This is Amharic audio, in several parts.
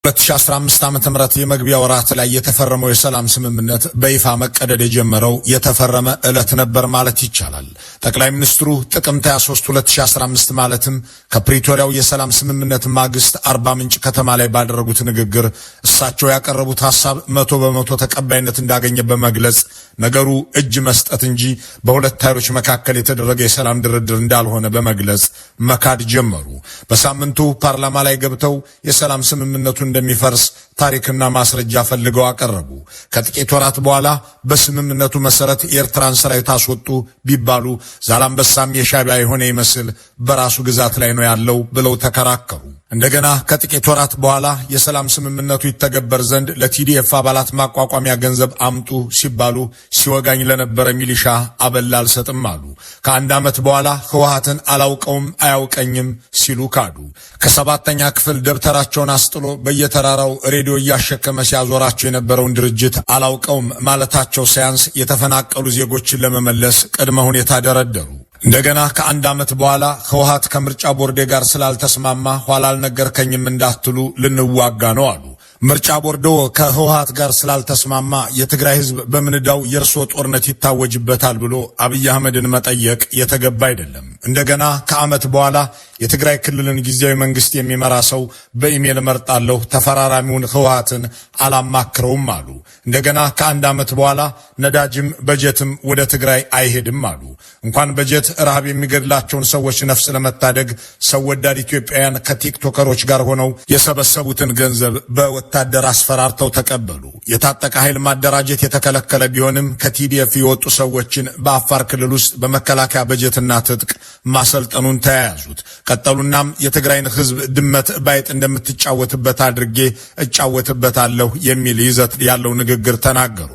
2015 ዓ.ም የመግቢያ ወራት ላይ የተፈረመው የሰላም ስምምነት በይፋ መቀደድ የጀመረው የተፈረመ ዕለት ነበር ማለት ይቻላል። ጠቅላይ ሚኒስትሩ ጥቅምት 23 2015 ማለትም ከፕሪቶሪያው የሰላም ስምምነት ማግስት አርባ ምንጭ ከተማ ላይ ባደረጉት ንግግር እሳቸው ያቀረቡት ሐሳብ 100% ተቀባይነት እንዳገኘ በመግለጽ ነገሩ እጅ መስጠት እንጂ በሁለት ኃይሎች መካከል የተደረገ የሰላም ድርድር እንዳልሆነ በመግለጽ መካድ ጀመሩ። በሳምንቱ ፓርላማ ላይ ገብተው የሰላም ስምምነቱ እንደሚፈርስ ታሪክና ማስረጃ ፈልገው አቀረቡ። ከጥቂት ወራት በኋላ በስምምነቱ መሰረት የኤርትራን ሰራዊት አስወጡ ቢባሉ ዛላምበሳም የሻዕቢያ የሆነ ይመስል በራሱ ግዛት ላይ ነው ያለው ብለው ተከራከሩ። እንደገና ከጥቂት ወራት በኋላ የሰላም ስምምነቱ ይተገበር ዘንድ ለቲዲኤፍ አባላት ማቋቋሚያ ገንዘብ አምጡ ሲባሉ ሲወጋኝ ለነበረ ሚሊሻ አበል አልሰጥም አሉ። ከአንድ ዓመት በኋላ ህወሓትን አላውቀውም አያውቀኝም ሲሉ ካዱ። ከሰባተኛ ክፍል ደብተራቸውን አስጥሎ በየተራራው ሬዲዮ እያሸከመ ሲያዞራቸው የነበረውን ድርጅት አላውቀውም ማለታቸው ሳያንስ የተፈናቀሉ ዜጎችን ለመመለስ ቅድመ ሁኔታ ደረደሩ። እንደገና ከአንድ ዓመት በኋላ ህወሓት ከምርጫ ቦርዴ ጋር ስላልተስማማ ኋላ አልነገርከኝም እንዳትሉ ልንዋጋ ነው አሉ። ምርጫ ቦርዶ ከህወሓት ጋር ስላልተስማማ የትግራይ ህዝብ በምንዳው የእርሶ ጦርነት ይታወጅበታል ብሎ አብይ አህመድን መጠየቅ የተገባ አይደለም። እንደገና ከዓመት በኋላ የትግራይ ክልልን ጊዜያዊ መንግስት የሚመራ ሰው በኢሜል እመርጣለሁ፣ ተፈራራሚውን ህወሓትን አላማክረውም አሉ። እንደገና ከአንድ ዓመት በኋላ ነዳጅም በጀትም ወደ ትግራይ አይሄድም አሉ። እንኳን በጀት ረሃብ የሚገድላቸውን ሰዎች ነፍስ ለመታደግ ሰው ወዳድ ኢትዮጵያውያን ከቲክቶከሮች ጋር ሆነው የሰበሰቡትን ገንዘብ በወታደር አስፈራርተው ተቀበሉ። የታጠቀ ኃይል ማደራጀት የተከለከለ ቢሆንም ከቲዲኤፍ የወጡ ሰዎችን በአፋር ክልል ውስጥ በመከላከያ በጀትና ትጥቅ ማሰልጠኑን ተያያዙት። ቀጠሉናም የትግራይን ህዝብ ድመት ባይጥ እንደምትጫወትበት አድርጌ እጫወትበታለሁ የሚል ይዘት ያለው ንግግር ተናገሩ።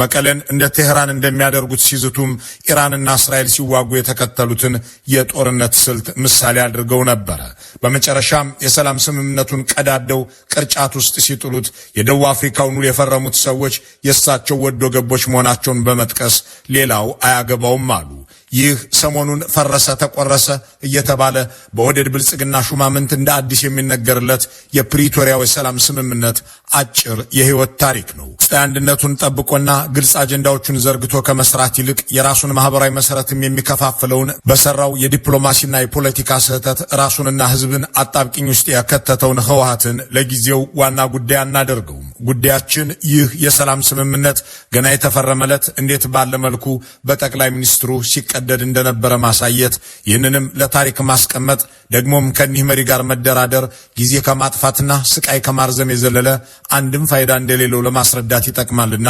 መቀሌን እንደ ቴህራን እንደሚያደርጉት ሲዝቱም ኢራንና እስራኤል ሲዋጉ የተከተሉትን የጦርነት ስልት ምሳሌ አድርገው ነበረ። በመጨረሻም የሰላም ስምምነቱን ቀዳደው ቅርጫት ውስጥ ሲጥሉት የደቡብ አፍሪካውን ውል የፈረሙት ሰዎች የእሳቸው ወዶ ገቦች መሆናቸውን በመጥቀስ ሌላው አያገባውም አሉ። ይህ ሰሞኑን ፈረሰ ተቆረሰ እየተባለ በኦህዴድ ብልጽግና ሹማምንት እንደ አዲስ የሚነገርለት የፕሪቶሪያው የሰላም ስምምነት አጭር የህይወት ታሪክ ነው። ውስጣዊ አንድነቱን ጠብቆና ግልጽ አጀንዳዎቹን ዘርግቶ ከመስራት ይልቅ የራሱን ማህበራዊ መሰረትም የሚከፋፍለውን በሰራው የዲፕሎማሲና የፖለቲካ ስህተት ራሱንና ህዝብን አጣብቂኝ ውስጥ ያከተተውን ህወሓትን ለጊዜው ዋና ጉዳይ አናደርገውም። ጉዳያችን ይህ የሰላም ስምምነት ገና የተፈረመለት እንዴት ባለ መልኩ በጠቅላይ ሚኒስትሩ ሲቀደድ እንደነበረ ማሳየት፣ ይህንንም ለታሪክ ማስቀመጥ፣ ደግሞም ከኒህ መሪ ጋር መደራደር ጊዜ ከማጥፋትና ስቃይ ከማርዘም የዘለለ አንድም ፋይዳ እንደሌለው ለማስረዳት ይጠቅማልና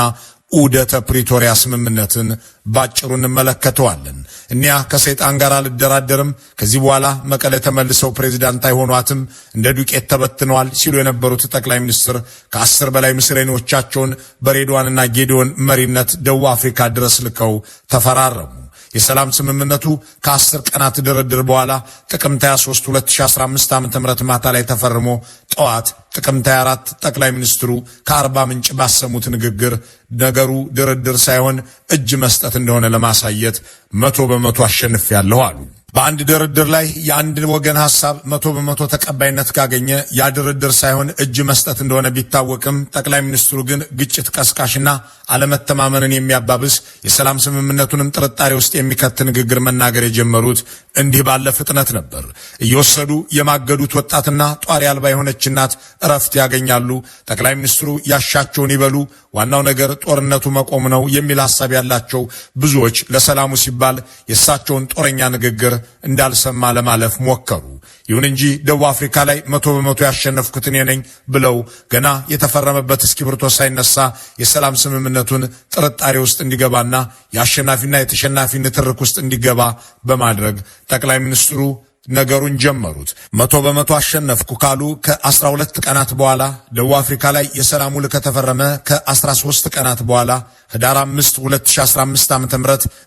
ዑደተ ፕሪቶሪያ ስምምነትን ባጭሩ እንመለከተዋለን። እኒያ ከሰይጣን ጋር አልደራደርም፣ ከዚህ በኋላ መቀለ ተመልሰው ፕሬዚዳንት አይሆኗትም፣ እንደ ዱቄት ተበትነዋል ሲሉ የነበሩት ጠቅላይ ሚኒስትር ከ10 በላይ ምስለኔዎቻቸውን በሬድዋንና ጌዲዮን መሪነት ደቡብ አፍሪካ ድረስ ልከው ተፈራረሙ። የሰላም ስምምነቱ ከ10 ቀናት ድርድር በኋላ ጥቅምት 23 2015 ዓ.ም ማታ ላይ ተፈርሞ ጠዋት ጥቅምት 24 ጠቅላይ ሚኒስትሩ ከአርባ ምንጭ ባሰሙት ንግግር ነገሩ ድርድር ሳይሆን እጅ መስጠት እንደሆነ ለማሳየት 100% አሸንፌያለሁ አሉ። በአንድ ድርድር ላይ የአንድ ወገን ሐሳብ 100% ተቀባይነት ካገኘ ያ ድርድር ሳይሆን እጅ መስጠት እንደሆነ ቢታወቅም ጠቅላይ ሚኒስትሩ ግን ግጭት ቀስቃሽና አለመተማመንን የሚያባብስ የሰላም ስምምነቱንም ጥርጣሬ ውስጥ የሚከት ንግግር መናገር የጀመሩት እንዲህ ባለ ፍጥነት ነበር። እየወሰዱ የማገዱት ወጣትና ጧሪ አልባ የሆነች እናት እረፍት ያገኛሉ። ጠቅላይ ሚኒስትሩ ያሻቸውን ይበሉ፣ ዋናው ነገር ጦርነቱ መቆም ነው የሚል ሐሳብ ያላቸው ብዙዎች ለሰላሙ ሲባል የእሳቸውን ጦረኛ ንግግር እንዳልሰማ ለማለፍ ሞከሩ። ይሁን እንጂ ደቡብ አፍሪካ ላይ 100% ያሸነፍኩት እኔ ነኝ ብለው ገና የተፈረመበት እስክሪብቶ ሳይነሳ የሰላም ስምምነቱን ጥርጣሬ ውስጥ እንዲገባና የአሸናፊና የተሸናፊ ንትርክ ውስጥ እንዲገባ በማድረግ ጠቅላይ ሚኒስትሩ ነገሩን ጀመሩት። 100% አሸነፍኩ ካሉ ከ12 ቀናት በኋላ ደቡብ አፍሪካ ላይ የሰላም ውል ከተፈረመ ከ13 ቀናት በኋላ ህዳር 5 2015 ዓ.ም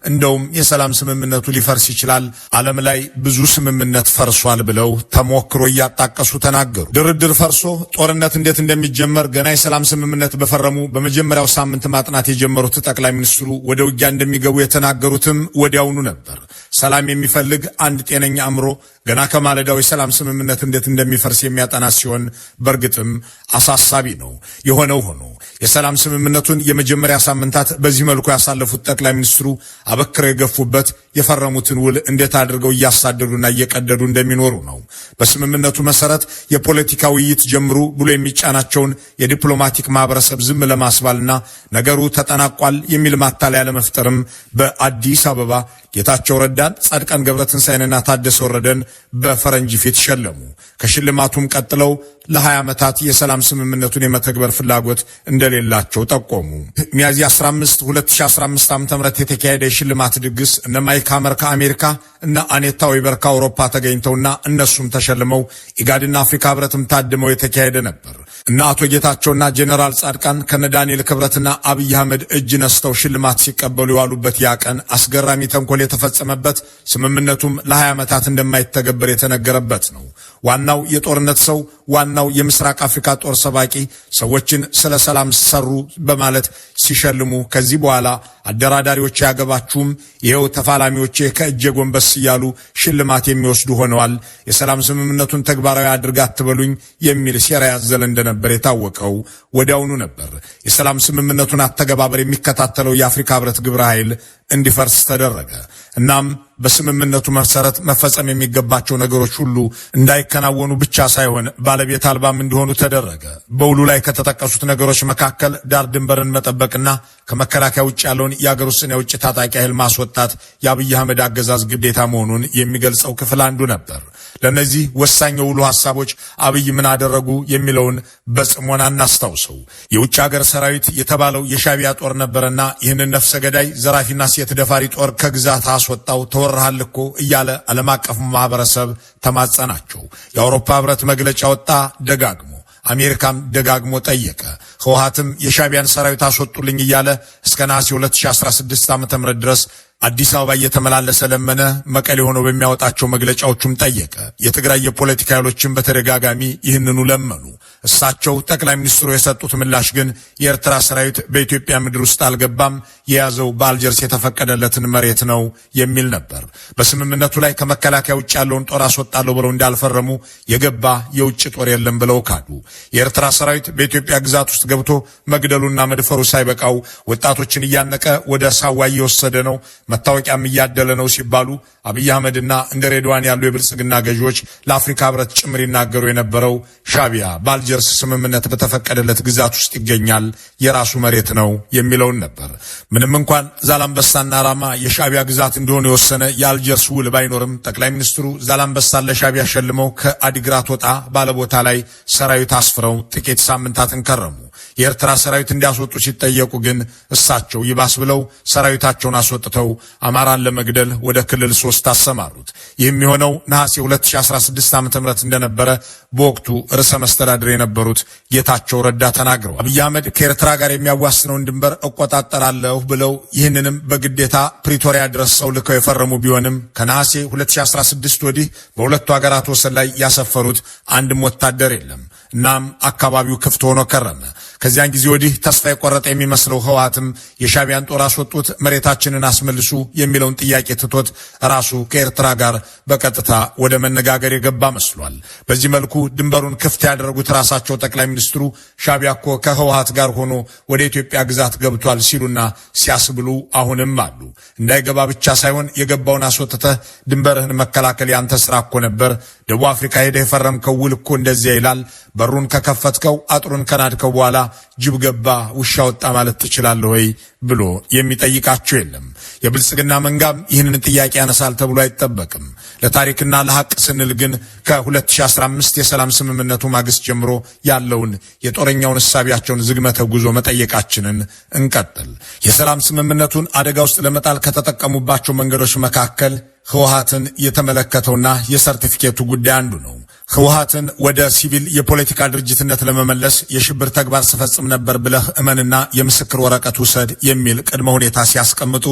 እንደውም የሰላም ስምምነቱ ሊፈርስ ይችላል፣ ዓለም ላይ ብዙ ስምምነት ፈርሷል ብለው ተሞክሮ እያጣቀሱ ተናገሩ። ድርድር ፈርሶ ጦርነት እንዴት እንደሚጀመር ገና የሰላም ስምምነት በፈረሙ በመጀመሪያው ሳምንት ማጥናት የጀመሩት ጠቅላይ ሚኒስትሩ ወደ ውጊያ እንደሚገቡ የተናገሩትም ወዲያውኑ ነበር። ሰላም የሚፈልግ አንድ ጤነኛ አእምሮ ገና ከማለዳው የሰላም ስምምነት እንዴት እንደሚፈርስ የሚያጠና ሲሆን በእርግጥም አሳሳቢ ነው። የሆነው ሆኖ የሰላም ስምምነቱን የመጀመሪያ ሳምንታት በዚህ መልኩ ያሳለፉት ጠቅላይ ሚኒስትሩ አበክረው የገፉበት የፈረሙትን ውል እንዴት አድርገው እያሳደዱና እየቀደዱ እንደሚኖሩ ነው። በስምምነቱ መሰረት የፖለቲካ ውይይት ጀምሩ ብሎ የሚጫናቸውን የዲፕሎማቲክ ማህበረሰብ ዝም ለማስባልና ነገሩ ተጠናቋል የሚል ማታለያ ለመፍጠርም በአዲስ አበባ ጌታቸው ረዳን፣ ጻድቃን ገብረትንሳኤንና ታደሰ ወረደን በፈረንጅ ፊት ሸለሙ። ከሽልማቱም ቀጥለው ለ20 ዓመታት የሰላም ስምምነቱን የመተግበር ፍላጎት እንደሌላቸው ጠቆሙ። ሚያዝያ 15 2015 ዓ.ም የተካሄደ የሽልማት ድግስ እነ ማይክ ሀመር ከአሜሪካ እነ አኔታ ዌበር ከአውሮፓ ተገኝተውና እነሱም ተሸልመው ኢጋድና አፍሪካ ህብረትም ታድመው የተካሄደ ነበር። እነ አቶ ጌታቸውና ጄኔራል ጻድቃን ከነ ዳንኤል ክብረትና አብይ አህመድ እጅ ነስተው ሽልማት ሲቀበሉ የዋሉበት ያ ቀን አስገራሚ ተንኮል የተፈጸመበት፣ ስምምነቱም ለ20 ዓመታት እንደማይተገበር የተነገረበት ነው። ዋናው የጦርነት ሰው፣ ዋናው የምስራቅ አፍሪካ ጦር ሰባቂ ሰዎችን ስለ ሰላም ሰሩ በማለት ሲሸልሙ ከዚህ በኋላ አደራዳሪዎች አያገባችሁም፣ ይኸው ተፋላሚዎቼ ከእጄ ጎንበስ እያሉ ሽልማት የሚወስዱ ሆነዋል፣ የሰላም ስምምነቱን ተግባራዊ አድርግ አትበሉኝ የሚል ሴራ ያዘለ እንደነበር የታወቀው ወዲያውኑ ነበር። የሰላም ስምምነቱን አተገባበር የሚከታተለው የአፍሪካ ህብረት ግብረ ኃይል እንዲፈርስ ተደረገ። እናም በስምምነቱ መሰረት መፈጸም የሚገባቸው ነገሮች ሁሉ እንዳይከናወኑ ብቻ ሳይሆን ባለቤት አልባም እንዲሆኑ ተደረገ። በውሉ ላይ ከተጠቀሱት ነገሮች መካከል ዳር ድንበርን መጠበቅና ከመከላከያ ውጭ ያለውን የአገር ውስጥና የውጭ ታጣቂ ኃይል ማስወጣት የአብይ አህመድ አገዛዝ ግዴታ መሆኑን የሚገልጸው ክፍል አንዱ ነበር። ለእነዚህ ወሳኝ የውሉ ሐሳቦች አብይ ምን አደረጉ የሚለውን በጽሞና እናስታውሰው። የውጭ ሀገር ሰራዊት የተባለው የሻዕቢያ ጦር ነበረና ይህንን ነፍሰ ገዳይ ዘራፊና ሴት ደፋሪ ጦር ከግዛት አስወጣው፣ ተወርሃል እኮ እያለ ዓለም አቀፉ ማህበረሰብ ተማጸናቸው። የአውሮፓ ህብረት መግለጫ ወጣ ደጋግሞ፣ አሜሪካም ደጋግሞ ጠየቀ። ህወሓትም የሻዕቢያን ሰራዊት አስወጡልኝ እያለ እስከ ነሐሴ 2016 ዓ.ም ድረስ አዲስ አበባ እየተመላለሰ ለመነ። መቀሌ ሆኖ በሚያወጣቸው መግለጫዎቹም ጠየቀ። የትግራይ የፖለቲካ ኃይሎችን በተደጋጋሚ ይህንኑ ለመኑ። እሳቸው ጠቅላይ ሚኒስትሩ የሰጡት ምላሽ ግን የኤርትራ ሰራዊት በኢትዮጵያ ምድር ውስጥ አልገባም፣ የያዘው በአልጀርስ የተፈቀደለትን መሬት ነው የሚል ነበር። በስምምነቱ ላይ ከመከላከያ ውጭ ያለውን ጦር አስወጣለሁ ብለው እንዳልፈረሙ የገባ የውጭ ጦር የለም ብለው ካዱ። የኤርትራ ሰራዊት በኢትዮጵያ ግዛት ውስጥ ገብቶ መግደሉና መድፈሩ ሳይበቃው ወጣቶችን እያነቀ ወደ ሳዋ እየወሰደ ነው፣ መታወቂያም እያደለ ነው ሲባሉ አብይ አህመድና እንደ ሬድዋን ያሉ የብልጽግና ገዢዎች ለአፍሪካ ህብረት ጭምር ይናገሩ የነበረው ሻዕቢያ በአልጀርስ ስምምነት በተፈቀደለት ግዛት ውስጥ ይገኛል፣ የራሱ መሬት ነው የሚለውን ነበር። ምንም እንኳን ዛላምበሳና ራማ የሻዕቢያ ግዛት እንደሆኑ የወሰነ የአልጀርስ ውል ባይኖርም ጠቅላይ ሚኒስትሩ ዛላምበሳን ለሻዕቢያ ሸልመው ከአዲግራት ወጣ ባለቦታ ላይ ሰራዊት አስፍረው ጥቂት ሳምንታትን ከረሙ። የኤርትራ ሰራዊት እንዲያስወጡ ሲጠየቁ ግን እሳቸው ይባስ ብለው ሰራዊታቸውን አስወጥተው አማራን ለመግደል ወደ ክልል 3 አሰማሩት። ይህም የሆነው ነሐሴ 2016 ዓ.ም እንደነበረ በወቅቱ ርዕሰ መስተዳድር የነበሩት ጌታቸው ረዳ ተናግረዋል። አብይ አህመድ ከኤርትራ ጋር የሚያዋስነውን ድንበር እቆጣጠራለሁ ብለው ይህንንም በግዴታ ፕሪቶሪያ ድረስ ሰው ልከው የፈረሙ ቢሆንም ከነሐሴ 2016 ወዲህ በሁለቱ ሀገራት ወሰን ላይ ያሰፈሩት አንድም ወታደር የለም። እናም አካባቢው ክፍት ሆኖ ከረመ። ከዚያን ጊዜ ወዲህ ተስፋ የቆረጠ የሚመስለው ህወሓትም የሻዕቢያን ጦር አስወጡት፣ መሬታችንን አስመልሱ የሚለውን ጥያቄ ትቶት ራሱ ከኤርትራ ጋር በቀጥታ ወደ መነጋገር የገባ መስሏል። በዚህ መልኩ ድንበሩን ክፍት ያደረጉት ራሳቸው ጠቅላይ ሚኒስትሩ ሻዕቢያ እኮ ከህወሓት ጋር ሆኖ ወደ ኢትዮጵያ ግዛት ገብቷል ሲሉና ሲያስብሉ አሁንም አሉ። እንዳይገባ ብቻ ሳይሆን የገባውን አስወጥተህ ድንበርህን መከላከል ያንተ ስራ እኮ ነበር። ደቡብ አፍሪካ ሄደህ የፈረምከው ውል እኮ እንደዚያ ይላል። በሩን ከከፈትከው አጥሩን ከናድከው በኋላ ጅብ ገባ ውሻ ወጣ ማለት ትችላለህ ወይ ብሎ የሚጠይቃቸው የለም። የብልጽግና መንጋም ይህንን ጥያቄ ያነሳል ተብሎ አይጠበቅም። ለታሪክና ለሐቅ ስንል ግን ከ2015 የሰላም ስምምነቱ ማግስት ጀምሮ ያለውን የጦረኛውን እሳቢያቸውን ዝግመተ ጉዞ መጠየቃችንን እንቀጥል። የሰላም ስምምነቱን አደጋ ውስጥ ለመጣል ከተጠቀሙባቸው መንገዶች መካከል ህወሓትን የተመለከተውና የሰርቲፊኬቱ ጉዳይ አንዱ ነው። ህወሓትን ወደ ሲቪል የፖለቲካ ድርጅትነት ለመመለስ የሽብር ተግባር ስፈጽም ነበር ብለህ እመንና የምስክር ወረቀት ውሰድ የሚል ቅድመ ሁኔታ ሲያስቀምጡ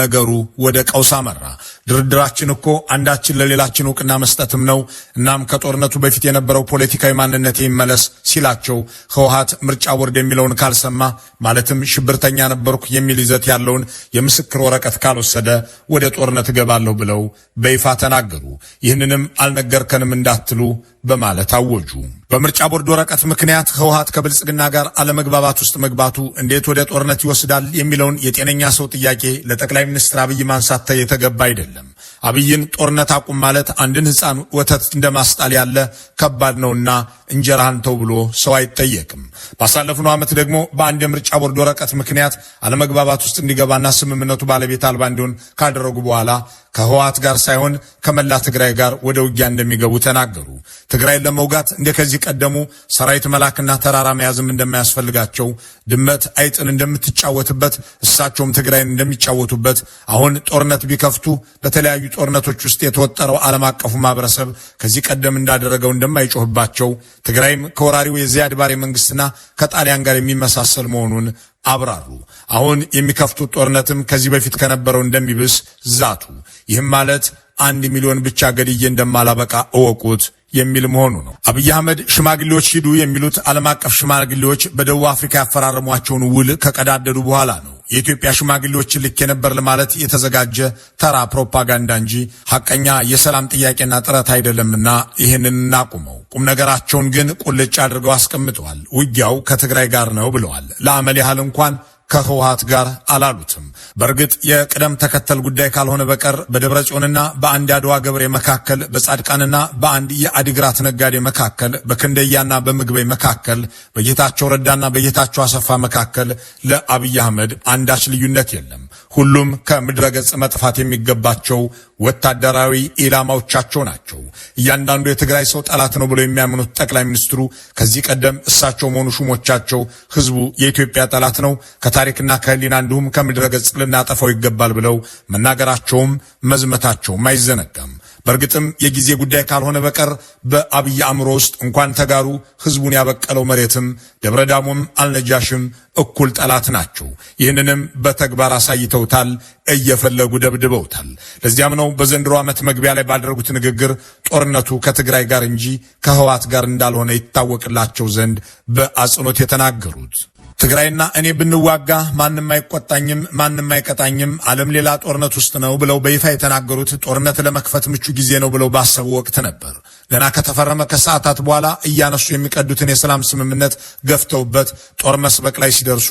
ነገሩ ወደ ቀውስ አመራ። ድርድራችን እኮ አንዳችን ለሌላችን እውቅና መስጠትም ነው። እናም ከጦርነቱ በፊት የነበረው ፖለቲካዊ ማንነት ይመለስ ሲላቸው ህወሓት ምርጫ ቦርድ የሚለውን ካልሰማ፣ ማለትም ሽብርተኛ ነበርኩ የሚል ይዘት ያለውን የምስክር ወረቀት ካልወሰደ ወደ ጦርነት እገባለሁ ብለው ብለው በይፋ ተናገሩ። ይህንንም አልነገርከንም እንዳትሉ በማለት አወጁ። በምርጫ ቦርድ ወረቀት ምክንያት ህወሓት ከብልጽግና ጋር አለመግባባት ውስጥ መግባቱ እንዴት ወደ ጦርነት ይወስዳል የሚለውን የጤነኛ ሰው ጥያቄ ለጠቅላይ ሚኒስትር አብይ ማንሳት የተገባ አይደለም። አብይን ጦርነት አቁም ማለት አንድን ሕፃን ወተት እንደማስጣል ያለ ከባድ ነውና እንጀራህን ተው ብሎ ሰው አይጠየቅም። ባሳለፍነው ዓመት ደግሞ በአንድ የምርጫ ቦርድ ወረቀት ምክንያት አለመግባባት ውስጥ እንዲገባና ስምምነቱ ባለቤት አልባ እንዲሆን ካደረጉ በኋላ ከህወሓት ጋር ሳይሆን ከመላ ትግራይ ጋር ወደ ውጊያ እንደሚገቡ ተናገሩ። ትግራይን ለመውጋት እንደ ከዚህ ቀደሙ ሰራዊት መላክና ተራራ መያዝም እንደማያስፈልጋቸው፣ ድመት አይጥን እንደምትጫወትበት እሳቸውም ትግራይን እንደሚጫወቱበት፣ አሁን ጦርነት ቢከፍቱ በተለያዩ ጦርነቶች ውስጥ የተወጠረው ዓለም አቀፉ ማህበረሰብ ከዚህ ቀደም እንዳደረገው እንደማይጮህባቸው፣ ትግራይም ከወራሪው የዚያድ ባሬ መንግስትና ከጣሊያን ጋር የሚመሳሰል መሆኑን አብራሩ። አሁን የሚከፍቱት ጦርነትም ከዚህ በፊት ከነበረው እንደሚብስ ዛቱ። ይህም ማለት 1 ሚሊዮን ብቻ ገድዬ እንደማላበቃ እወቁት የሚል መሆኑ ነው። አብይ አህመድ ሽማግሌዎች ሂዱ የሚሉት ዓለም አቀፍ ሽማግሌዎች በደቡብ አፍሪካ ያፈራረሟቸውን ውል ከቀዳደዱ በኋላ ነው። የኢትዮጵያ ሽማግሌዎችን ልኬ ነበር ለማለት የተዘጋጀ ተራ ፕሮፓጋንዳ እንጂ ሐቀኛ የሰላም ጥያቄና ጥረት አይደለምና ይህንን እናቁመው። ቁም ነገራቸውን ግን ቁልጭ አድርገው አስቀምጠዋል። ውጊያው ከትግራይ ጋር ነው ብለዋል። ለአመል ያህል እንኳን ከህወሓት ጋር አላሉትም። በእርግጥ የቅደም ተከተል ጉዳይ ካልሆነ በቀር በደብረ ጽዮንና በአንድ የአድዋ ገብሬ መካከል፣ በጻድቃንና በአንድ የአዲግራት ነጋዴ መካከል፣ በክንደያና በምግበይ መካከል፣ በጌታቸው ረዳና በጌታቸው አሰፋ መካከል ለአብይ አህመድ አንዳች ልዩነት የለም። ሁሉም ከምድረ ገጽ መጥፋት የሚገባቸው ወታደራዊ ኢላማዎቻቸው ናቸው። እያንዳንዱ የትግራይ ሰው ጠላት ነው ብለው የሚያምኑት ጠቅላይ ሚኒስትሩ ከዚህ ቀደም እሳቸው መሆኑ ሹሞቻቸው ህዝቡ የኢትዮጵያ ጠላት ነው፣ ከታሪክና ከህሊና እንዲሁም ከምድረ ገጽ ልናጠፋው ይገባል ብለው መናገራቸውም መዝመታቸውም አይዘነጋም። በእርግጥም የጊዜ ጉዳይ ካልሆነ በቀር በአብይ አእምሮ ውስጥ እንኳን ተጋሩ ህዝቡን ያበቀለው መሬትም ደብረ ዳሞም አልነጃሽም እኩል ጠላት ናቸው። ይህንንም በተግባር አሳይተውታል፣ እየፈለጉ ደብድበውታል። ለዚያም ነው በዘንድሮ ዓመት መግቢያ ላይ ባደረጉት ንግግር ጦርነቱ ከትግራይ ጋር እንጂ ከህወሓት ጋር እንዳልሆነ ይታወቅላቸው ዘንድ በአጽንኦት የተናገሩት። ትግራይና እኔ ብንዋጋ ማንም አይቆጣኝም፣ ማንም አይቀጣኝም፣ ዓለም ሌላ ጦርነት ውስጥ ነው ብለው በይፋ የተናገሩት ጦርነት ለመክፈት ምቹ ጊዜ ነው ብለው ባሰቡ ወቅት ነበር። ገና ከተፈረመ ከሰዓታት በኋላ እያነሱ የሚቀዱትን የሰላም ስምምነት ገፍተውበት ጦር መስበቅ ላይ ሲደርሱ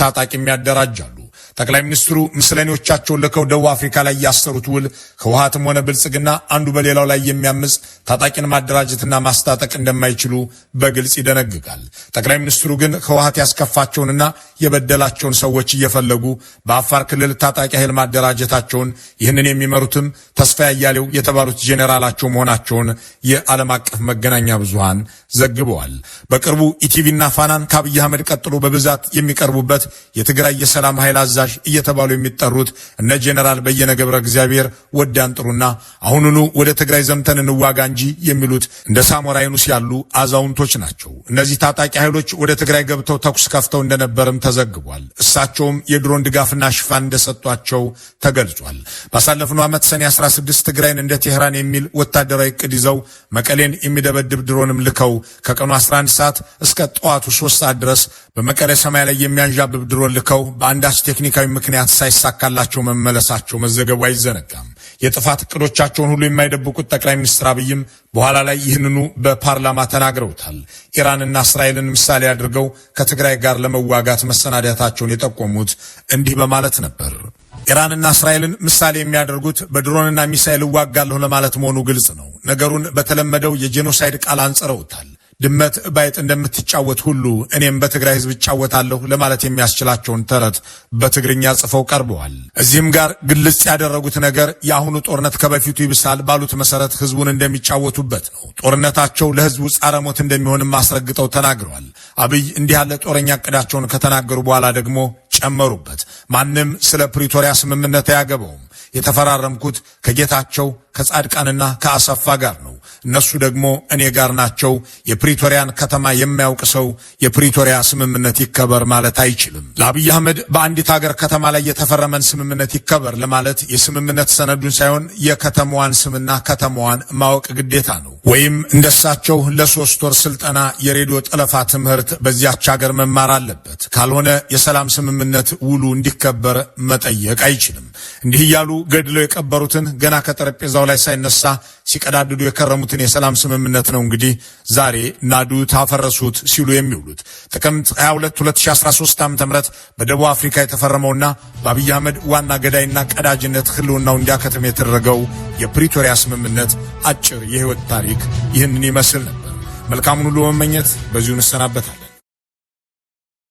ታጣቂም ያደራጃሉ። ጠቅላይ ሚኒስትሩ ምስለኔዎቻቸውን ልከው ደቡብ አፍሪካ ላይ ያሰሩት ውል ህወሓትም ሆነ ብልጽግና አንዱ በሌላው ላይ የሚያምጽ ታጣቂን ማደራጀትና ማስታጠቅ እንደማይችሉ በግልጽ ይደነግጋል። ጠቅላይ ሚኒስትሩ ግን ህወሓት ያስከፋቸውንና የበደላቸውን ሰዎች እየፈለጉ በአፋር ክልል ታጣቂ ኃይል ማደራጀታቸውን፣ ይህንን የሚመሩትም ተስፋ ያያሌው የተባሉት ጄኔራላቸው መሆናቸውን የዓለም አቀፍ መገናኛ ብዙሃን ዘግበዋል። በቅርቡ ኢቲቪና ፋናን ከአብይ አህመድ ቀጥሎ በብዛት የሚቀርቡበት የትግራይ የሰላም ኃይል አዛዥ እየተባሉ የሚጠሩት እነ ጄኔራል በየነ ገብረ እግዚአብሔር ወዳንጥሩና አሁኑኑ ወደ ትግራይ ዘምተን እንዋጋ እንጂ የሚሉት እንደ ሳሞራ የኑስ ያሉ አዛውንቶች ናቸው። እነዚህ ታጣቂ ኃይሎች ወደ ትግራይ ገብተው ተኩስ ከፍተው እንደነበርም ተዘግቧል። እሳቸውም የድሮን ድጋፍና ሽፋን እንደሰጧቸው ተገልጿል። ባሳለፍነው ዓመት ሰኔ 16 ትግራይን እንደ ቴህራን የሚል ወታደራዊ እቅድ ይዘው መቀሌን የሚደበድብ ድሮንም ልከው ከቀኑ 11 ሰዓት እስከ ጠዋቱ 3 ሰዓት ድረስ በመቀሌ ሰማይ ላይ የሚያንዣብብ ድሮን ልከው በአንዳች ቴክኒካዊ ምክንያት ሳይሳካላቸው መመለሳቸው መዘገቡ አይዘነጋም። የጥፋት እቅዶቻቸውን ሁሉ የማይደብቁት ጠቅላይ ሚኒስትር አብይም በኋላ ላይ ይህንኑ በፓርላማ ተናግረውታል። ኢራንና እስራኤልን ምሳሌ አድርገው ከትግራይ ጋር ለመዋጋት መሰናዳታቸውን የጠቆሙት እንዲህ በማለት ነበር። ኢራንና እስራኤልን ምሳሌ የሚያደርጉት በድሮንና ሚሳኤል እዋጋለሁ ለማለት መሆኑ ግልጽ ነው። ነገሩን በተለመደው የ genocide ቃል አንጽረውታል። ድመት ባይጥ እንደምትጫወት ሁሉ እኔም በትግራይ ሕዝብ እጫወታለሁ ለማለት የሚያስችላቸውን ተረት በትግርኛ ጽፈው ቀርበዋል። እዚህም ጋር ግልጽ ያደረጉት ነገር የአሁኑ ጦርነት ከበፊቱ ይብሳል ባሉት መሰረት ሕዝቡን እንደሚጫወቱበት ነው። ጦርነታቸው ለሕዝቡ ጻረ ሞት እንደሚሆንም አስረግጠው ተናግረዋል። አብይ እንዲህ ያለ ጦረኛ እቅዳቸውን ከተናገሩ በኋላ ደግሞ ጨመሩበት። ማንም ስለ ፕሪቶሪያ ስምምነት አያገባውም። የተፈራረምኩት ከጌታቸው ከጻድቃንና ከአሰፋ ጋር ነው። እነሱ ደግሞ እኔ ጋር ናቸው። የፕሪቶሪያን ከተማ የማያውቅ ሰው የፕሪቶሪያ ስምምነት ይከበር ማለት አይችልም። ለአብይ አህመድ በአንዲት ሀገር ከተማ ላይ የተፈረመን ስምምነት ይከበር ለማለት የስምምነት ሰነዱን ሳይሆን የከተማዋን ስምና ከተማዋን ማወቅ ግዴታ ነው። ወይም እንደሳቸው ለ3 ወር ስልጠና የሬዲዮ ጠለፋ ትምህርት በዚያች ሀገር መማር አለበት። ካልሆነ የሰላም ስምምነት ውሉ እንዲከበር መጠየቅ አይችልም። እንዲህ እያሉ ገድለው የቀበሩትን፣ ገና ከጠረጴዛው ላይ ሳይነሳ ሲቀዳድዱ የከረሙትን የሰላም ስምምነት ነው እንግዲህ ዛሬ ናዱት፣ አፈረሱት ሲሉ የሚውሉት። ጥቅምት 22 2013 ዓ.ም በደቡብ አፍሪካ የተፈረመውና በአብይ አህመድ ዋና ገዳይና ቀዳጅነት ህልውናው እንዲያከትም የተደረገው የፕሪቶሪያ ስምምነት አጭር የህይወት ታሪክ ይህንን ይመስል ነበር። መልካሙን ሁሉ በመመኘት በዚሁ እንሰናበታለን።